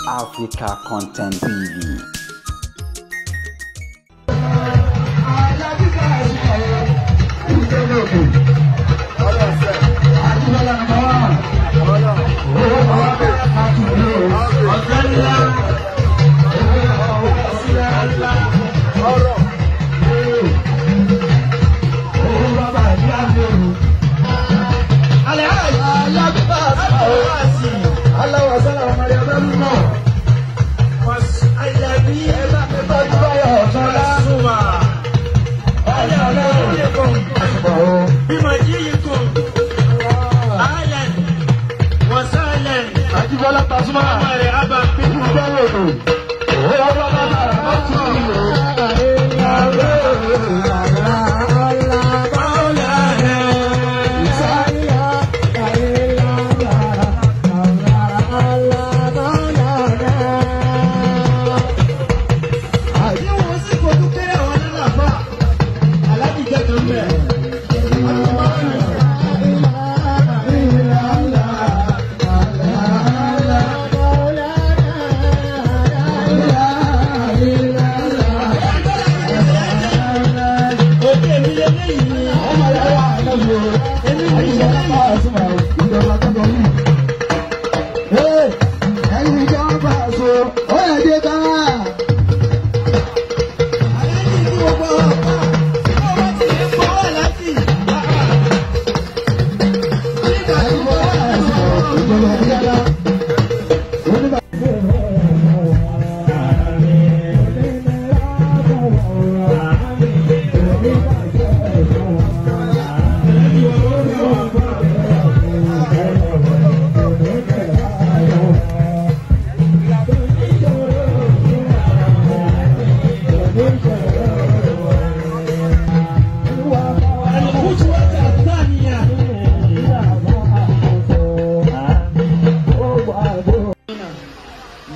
Africa Content TV.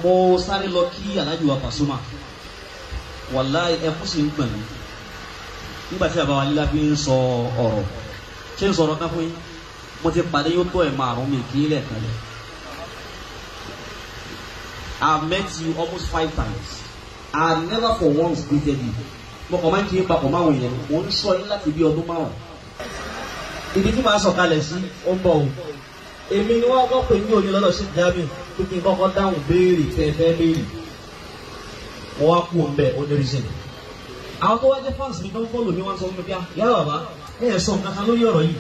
Mo sáré lọ kí Alhaji wa Pasuma, wàláì ẹkún sì ń gbọ̀n mí nígbà tí bàbá wa lílá fi ń sọ ọ̀rọ̀. Ṣé ń sọ̀rọ̀ kan fún yín? Mo ti pàdé yóò tó ẹ̀ márùn mi kí lẹ́ẹ̀kan lẹ̀. I met you almost 5 times. I never for once greeted you. Mo kàn máa ń kí n papọ̀ máwọn èèyàn. Mo ń sọ yín láti bí ọdún 5. Ibi tí màá sọ̀kalẹ̀ sí ó ń bọ̀ o. Èmi ni wọ́n kọ́ pé ní òní lọ́dọ̀ sí Jamiu pé kí n kọ́kọ́ dáhùn béèrè tẹ́fẹ́ béèrè. Wọ́n wá kú òun bẹ́ẹ̀ ó ní reason. Àwọn tó wá jẹ́ fans mi tó ń fọ́lò mi wọ́n sọ fún mi bí i yàrá bàbá ẹ̀ ẹ̀ sọ nǹkan kan lórí ọ̀rọ̀ yìí.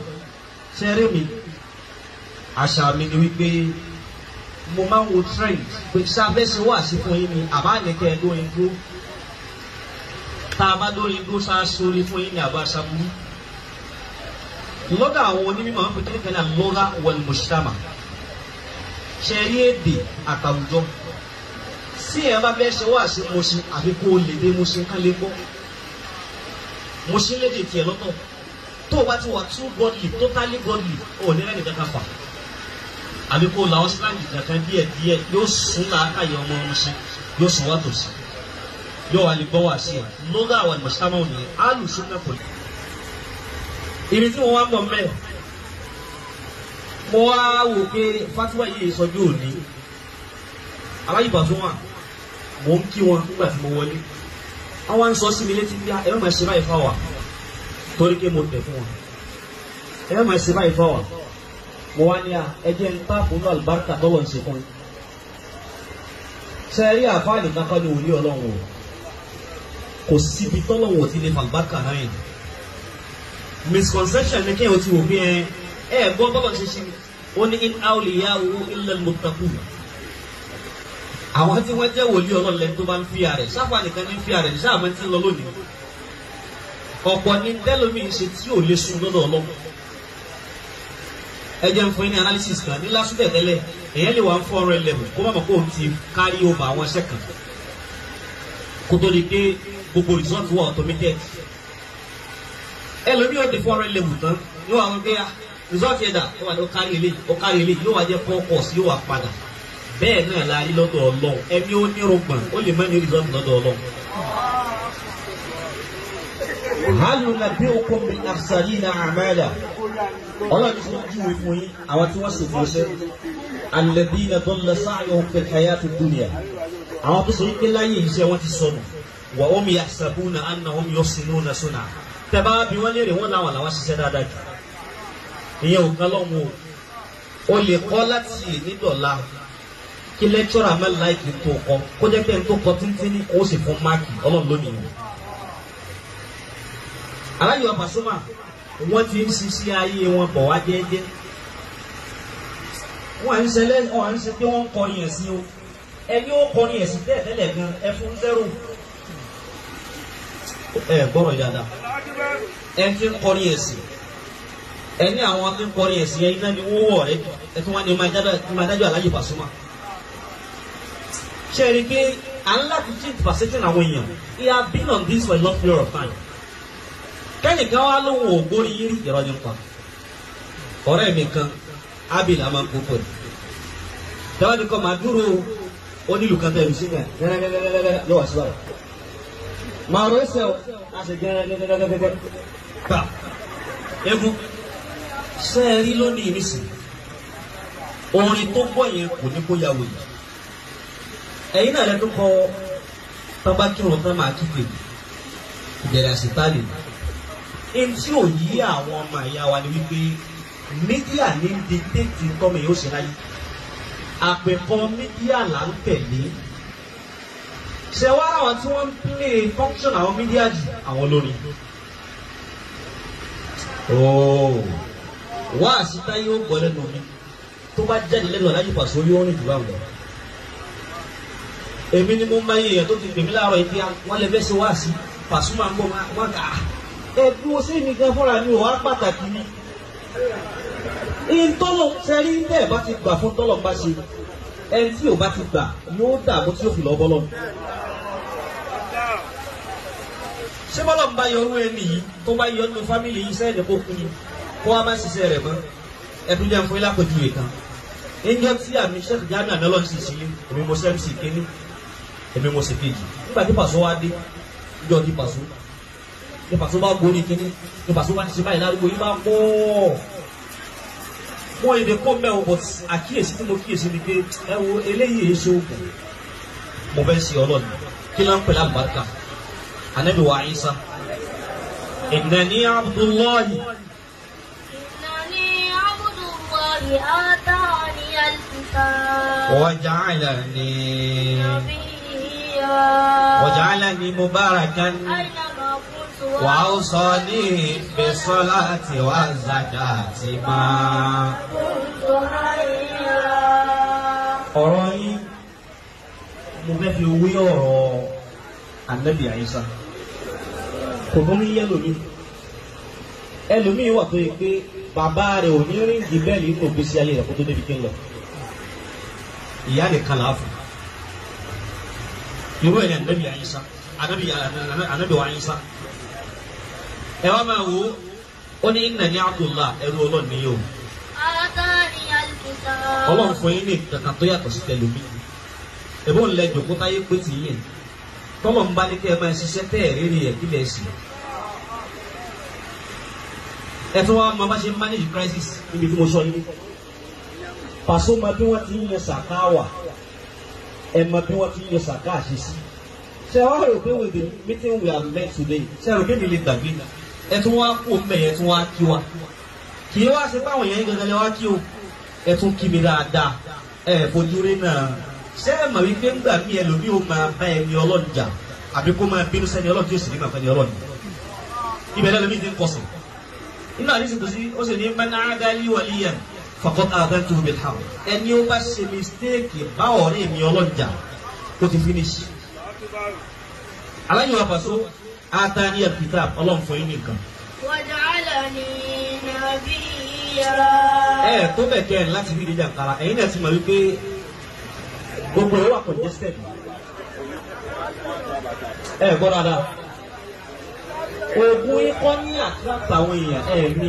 Ṣé eré mi? Àṣà mi ni wípé mo máa ń wo trend pé sábẹ́ ṣe wà sí fún yín ni àbá nìkẹ́ ẹ lórin dúró. Tá a bá lórin dúró sáà sórí fún yín ni àbá ṣàbúrú. Lọ́dọ̀ àwọn onímọ̀ ń pè ní lọ́gà wal mujtama, ṣe rí èdè àtàwùjọ. Sí ẹ bá fẹ́ ṣe wá sí Mùṣín àfi kó o lè dé Mùṣín ká lè gbọ́. Mùṣín lédè tiẹ̀ lọ́tọ̀. Tó o bá ti wà too godly, totally godly, o ò ní rẹ́ni kankan fà. Àbí kó o làwọn slang kankan díẹ̀ díẹ̀ yóò sún làákàyè ọmọ Mùṣín, yóò sún wá tòsí. Yóò wá lè gbọ́ wá sí ẹ. Lọ́gà wal mujtama ò ní alùsùn náà pẹ̀lú. Ibi tí mo wá mọ̀ mẹ́, mo wá wò pé fatiwa yìí sọjú òní. Alhaji Pasuma, mò ń kí wọn nígbà tí mo wọlé. Wọ́n wá ń sọ sí mi létí bí ẹ má máa ṣe báyìí fáwa, torí pé mo tẹ̀ fún wọn. Ẹ má máa ṣe báyìí fáwa. Mo wá ní à ẹ jẹ́ ń táàpù ní àlùbáríkà tọ́lọ̀ ń ṣe fún yín. Ṣé ẹ rí àfáà nìkan kọ́ ni wòlíì Ọlọ́run o? Kò síbi tọ́lọ́run ò ti lè fàlùbáríkà náà yẹn. Misconception ni kéèyàn ti wò pé ẹ gbọ́ bọ́lọ̀ ṣe ṣe ó ní in awliya'uhu illa al-muttaqun. Àwọn tí wọ́n jẹ́ wòlíì Ọlọ́run lẹ́ni tó bá ń fi àrẹ̀ sáfà nìkan ní fi àrẹ̀ sáà máa ti ń lọ lónìí. Ọ̀pọ̀ ni tẹ́lómi ń ṣe tí ò lè sun lọ́dọ̀ Ọlọ́run. Ẹ jẹ́ ń fún yín ní analysis kan ní lásùbẹ̀ tẹ́lẹ̀ èèyàn lè wà ń 411 kó má mọ̀ kó o ti carry over àwọn iṣẹ́ kan kó tó di pé gbogbo result wà automated. Ẹlòmí yóò di 411 tán yóò wá wọn pé result yẹn dà ó wà ní ó kárí ilé ó kárí ilé yóò wá jẹ́ 4 course yóò wá padà. Bẹ́ẹ̀ náà la rí lọ́dọ̀ Ọlọ́run, ẹni ó nírùngbọ̀n ó lè má ní result lọ́dọ̀ Ọlọ́run. Hal nunabbi'ukum bil akhsarina a'mala, Ọlọ́run ti júwe fún yín àwọn tí wọ́n ṣòfò iṣẹ́. Alladhina dalla sa'yuhum fil hayati dunya. Àwọn tó sọ yìí pé láyé iṣẹ́ wọn ti sọnù. Wa hum yahsabuna annahum yuhsinuna sun'a. Tẹ̀bá bí wọ́n léèrè wọ́n làwọn làwọn ṣiṣẹ́ dáadáa jù. Ìyẹn ò kan lọ́wọ́ o. O lè kọ́ láti nídọ̀la kí lẹ́kítọ́rà má láìkì tó kọ kó jẹ́ pé n tó kọ tíntínní ó sì fún máàkì ọlọ́run lónìí. Aláyọ̀ Pasuma wọ́n ti ń ṣiṣẹ́ ayé wọn bọ̀ wá jẹ́jẹ́. Wọ́n à ń ṣe wọ́n à ń ṣe pé wọ́n ń kọrin ẹ̀sìn o. Ẹni ó kọrin ẹ̀sìn tẹ́lẹ̀ tẹ́lẹ̀ gan ẹ fún zero. Ẹ gbọ́rọ̀ yàrá. Ẹ ti ń kọrin ẹ̀sìn. Ẹni àwọn tí ń kọrin ẹ̀sìn yẹn iná ni wọ́n wọ̀ rẹ ẹ tún wá ní máa dájọ́ Aláàjì Pasuma. Ṣé ẹ rí i pé à ń láti change perception àwọn èèyàn? He have been on this for a long period of time. Kẹ́nìkan wá lóhùn ògbórí yín rí ìrọ́ nípa. Ọ̀rẹ́ mi kan, Abil a máa ń kó pẹ̀lú. Tẹ́wọ́n ti kọ́ máa dúró onílù kan tẹ̀lé sí ní gẹ́gẹ́gẹ́gẹ́gẹ́ yóò wá sí báyìí. Màá rọ ẹsẹ̀ o, a ṣe gẹ́gẹ́gẹ́gẹ́gẹ́. Gbà egun ṣé ẹ rí lónìí nísìnyí? Orin tó gbọ́ yẹn kò ní kó ya wòye. Ẹ̀yin náà lẹ́nu kọ tọ́ba kírun tán máa kíkè ìbẹ̀rẹ̀ àṣetálè. Ẹni tí ò yí àwọn ọmọ ìyá wa ni wípé mídíà ní dictate tọ́mọ yóò ṣe láyé. Àpẹ̀kọ mídíà là ń tẹ̀lé. Ṣé wá àwọn tí wọ́n ń play function àwọn mídíà jù àwọn olórin? Ooo wá àṣìta yóò gbọ́ lẹ́nu mi tó bá jáde lẹ́nu Aláàjì Paso yóò rìn jù báwọn lọ. Èmi ni mo máa yẹ èèyàn tó ti pèmí láàárọ̀ yìí pé wọ́n lè fẹ́ ṣe wá sí Pasuma ń bọ̀ wọ́n kà á. Ẹbí wo sí mi gan fúnra mi ò wá pàtàkì ni. Ìtọ́lọ̀ sẹ́rí bẹ́ẹ̀ bá ti gbà fún tọ́lọ̀ bá ṣe ẹni tí ò bá ti gbà yóò dààmú tí yóò fi lọ́ bọ́lọ̀. Ṣé bọ́lọ̀ ń bá yọ orú ẹni yìí tó bá yọ nínú fámìlì yìí sẹ́ẹ̀dẹ̀ kó kú ni kó wá má ṣiṣẹ́ rẹ̀ mọ́ ẹbí jẹ́ fún ilé àpèjúwe kan. Ẹnjọ́ tí àmì Sheikh Jamiu àmì ọlọ́run sì sílé èmi mo ṣe MC kéní èmi mo sì kejì nígbà tí Paso wá dé níjọ́ tí Paso ní Paso bá gorí kíní ní Paso bá ti ṣe báyìí lárúgbó yìí bá pọ̀ mo èdè kó mẹ́wọ̀n but àkíyèsí tí mo kíyèsí ni pé ẹ wo eléyìí èso oògùn mo fẹ́ ṣe ọlọ́run kí ló ń pè lábàárìkà Ànábì wa Isa innani Abdullahi. إنني عبد الله آتاني الكتاب وجعلني نبيا وجعلني مباركا أينما كنت وأوصاني بالصلاة والزكاة ما كنت حيا. Ọ̀rọ̀ yín mo fẹ́ fi wé ọ̀rọ̀ Ànábì Ìsá kò tó ní yé lómi ẹlòmíín wà tó yẹ pé bàbá rẹ̀ ò ní ríǹgì bẹ́ẹ̀lì nínú ìgbésí ayé rẹ̀ kó tó débi kí ń lọ ìyá nìkan là á fún irú ẹ̀ ní Ànábì Ìsá Ànábì wa Ìsá ẹ wá máa wò ó ní innani Abdullah ẹrú Ọlọ́run ni yóò آتاني الكتاب Ọlọ́run fún yín ní kankan tó yàtọ̀ sí tẹlómi ẹ̀bùn ńlẹ̀ jòkó táyé pé tì yín tọ́lọ̀ ń bá ní kẹ́ ẹ máa ṣiṣẹ́ tẹ́ ẹ̀ rírì ẹ̀ kílẹ̀ sí ẹ tún wá máa bá ṣe manage crisis níbi tí mo sọ yín Paso máa bí wọ́n ti ń yan sàká wà ẹ máa bí wọ́n ti ń yan sàká àṣìṣe ṣe wá rò pé with the meeting we have met today ṣe rò pé mi lè gbàgbé ẹ tún wá kó mẹ́yẹ ẹ tún wá kí wa kì í wá ṣe báwọn yẹn gangan lè wá kí o ẹ tún kí mi dáadáa ẹ fojú rí náà ṣé ẹ mọ̀ wípé ńgbà mí ẹlòmíì ó máa bá ẹni ọlọ́run jà àbí kó máa bínú sẹ́ni ọlọ́run tí ó sì ní màá fẹ́ni ọlọ́run ibẹ̀ lẹ́lòmíì ti ń kọsẹ̀ inú àdísì tó sí ó sì ní man aada li waliyan faqad aadhantuhu bil harb ẹni ó bá ṣe mistake bá ọ̀rẹ́ mi ọlọ́run jà ó ti finish. Aláyọ̀ wa Paso atani al-kitab ọlọ́run fún yín nìkan. وجعلني نبيا. Ẹ tó bẹ̀ kẹ́ ẹ̀ láti fi ìdíjà kára ẹ̀yin náà ti mọ̀ wípé gbogbo ẹ̀ wà congested. Ẹ gbọ́ dáadáa. Oògùn ikọ́ ní attract àwọn èèyàn ẹ̀ ní.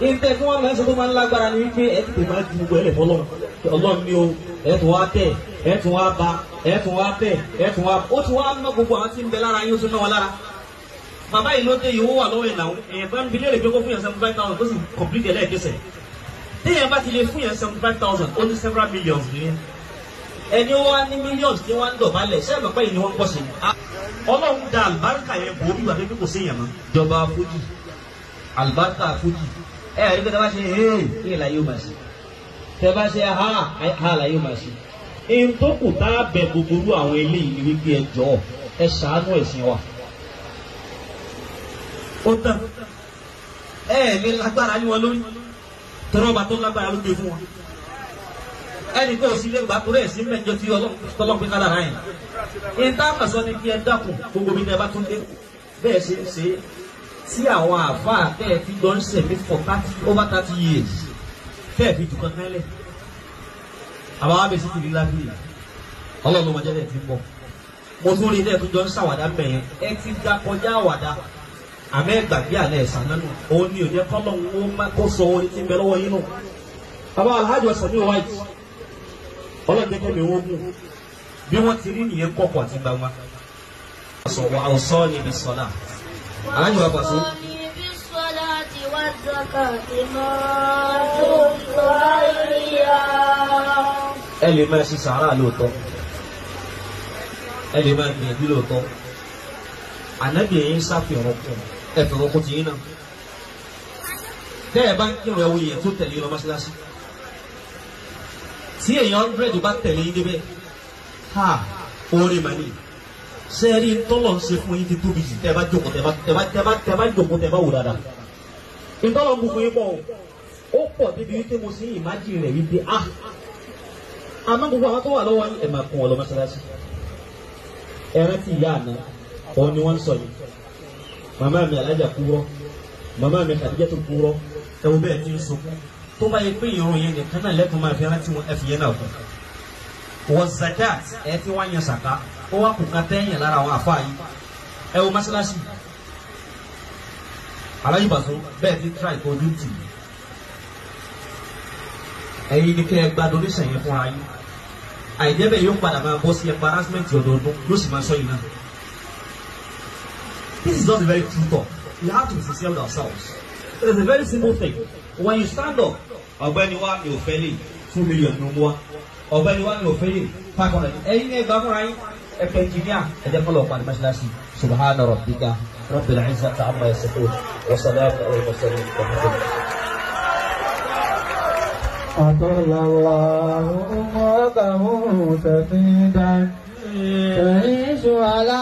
Ìtẹ́ tí wọ́n máa ń sọ tó máa ń lágbára ni wípé ẹ tètè máa ju gbogbo ẹ̀ lẹ̀ fọlọ́run. Ọlọ́run ni o, ẹ tún wá tẹ̀, ẹ tún wá ba, ẹ tún wá tẹ̀, ẹ tún wá. Ó ti wá ná gbogbo àwọn tí ń bẹ lára yín ó tún ná wọn lára. Bàbá yìí ló dé yìí ó wà lọ́wọ́ ìlànà èèyàn bá ń bi léèrè pé kó fún yàn 75,000 tó sì complete ẹlẹ́ẹ̀kẹsẹ̀. Téèyàn bá ti lè fún yẹn 75,000, ó ní several millions nìyẹn. Ẹni wá ní millions ní wá ń dọ̀bálẹ̀, ṣé ẹ̀mọ̀ pẹ́yì ni wọ́n ń pọ̀ sí i. Ọlọ́run da àlùbáríkà yẹn bò ó bí wà pé kò séèyàn mọ́. Ìjọba Fújì, àlùbáríkà Fújì, ẹ ẹ̀rí pé tẹ bá ṣe hey kí là yóò máa ṣe. Tẹ bá ṣe ha ha là yóò máa ṣe. Ihun tó kù tá a bẹ gbogbo irú àwọn eléyìí ni wípé ẹ jọ̀ọ́ ẹ ṣàánú ẹ̀sìn wa. Ó tán, ẹ ẹ̀ lè lágbára ní wọn lórí, tọrọ ọba tó lágbára ló gbé fún wọn. Ẹnì kò sí ilé ìgbà torí ẹ̀sìn mẹ́jọ tí Ọlọ́run pé kádàrá yẹn. Ìta àkàsọ ni kí ẹ dákun gbogbo mi ní ẹ bá tún dé bẹ́ẹ̀ ṣe ń ṣe tí àwọn àáfàá tẹ́ ẹ fi jọ ń ṣẹ̀mí for 30 over 30 years tẹ́ ẹ fi jù kankan lẹ̀. Àbáwá bẹ̀ sí tìrí lábìrì Ọlọ́run ọmọdé ẹ̀ ti ń bọ̀. Mo tún rí ilé ẹ̀ tó jọ ń ṣàwàdà mẹ́yẹn, ẹ ti ga kọjá àwàdà. Àmẹ́ gbàgbé àlẹ́ ẹ̀sán náà nù. Òun ni òjẹ́ kọ́lọ́hún ó má kó sọ orin tí ń bẹ lọ́wọ́ yín nù. Bàbá Alhaji Sami White, Ọlọ́run jẹ́ kẹ́mi owó gùn. Bí wọ́n ti rí nìyẹn kọ̀kọ̀ àti gbangba. Wà á sọ ní ibi sọ́lá. Alhaji wa pàṣẹ. بالصلاة والزكاة ما دمت حيا. Ẹ lè máa ṣe sàárà lóòótọ́. Ẹ lè máa gbìyànjú lóòótọ́. Ànábì yẹn ń ṣàfihàn kù. Ẹ fẹ̀rọ̀ kù tìyín náà. Tẹ́ ẹ bá ń kírun ẹ̀wọ̀ yẹn tó tẹ̀lé lọ mọ́ṣáláṣí. Tí èèyàn 100 bá tẹ̀lé yín débẹ̀, ha oore mà ní. Sẹ́ẹ̀rí tọ́lọ̀ ń ṣe fún yín ti tóbi jù tẹ́ ẹ bá jókòó tẹ́ ẹ bá jókòó tẹ́ ẹ bá wò dáadáa. Ìtọ́lọ̀ ń bu fún yín pọ̀ o. Ó pọ̀ débi wípé mo sì ń ìmájì rẹ̀ wípé ah àmọ́ gbogbo àwọn tó wà lọ́wọ́ yín ẹ̀ máa kún wọn lọ mọ́ṣáláṣí. Ẹ rántí ìyá àná, òun ni wọ́n ń sọ yìí. Màmá mi Alájà kúrọ́, màmá mi Khadijatu kúrọ́, ẹ wo bẹ́ẹ̀ ti ń sunkún. Tó bá yẹ pé ìrun yẹn nìkan náà lẹ́tọ̀ọ́ máa fi rántí wọn, ẹ fi yẹn náà kún. Wọ́n zakat ẹ ti wá yan sàká, ó wá kù ká tẹ́yìn lára àwọn àfáà yìí. Ẹ wo mọ́ṣáláṣí. Alájì Bàṣọ bẹ́ẹ̀ ti tíra ìtọ́jú tì í. Ẹ̀yin ni kẹ́ ẹ gba donation yẹn fúnra yín. Àìjẹ́ bẹ́ẹ̀ yóò padà máa bọ́ sí embarrassment ọdọọdún, yóò sì máa sọ yìí náà. This is not a very true talk. We have to be sincere with ourselves. It is a very simple thing. When you stand up, ọ̀gbẹ́ni wa mi ò fẹ́ lè 2 million ló ń wá. Ọ̀gbẹ́ni wa mi ò fẹ́ lè 500. Ẹ̀yin ní ẹgbàá fúnra yín. Ẹ fẹ́ engineer, ẹ jẹ́ kọ́lọ̀ pàdé mọ́ṣáláṣí. Subhana rabbika rabbil izzati amma yasifun wa salamun ala al-mursalin walhamdulillah. أطال الله عمرك سفيدا تعيش على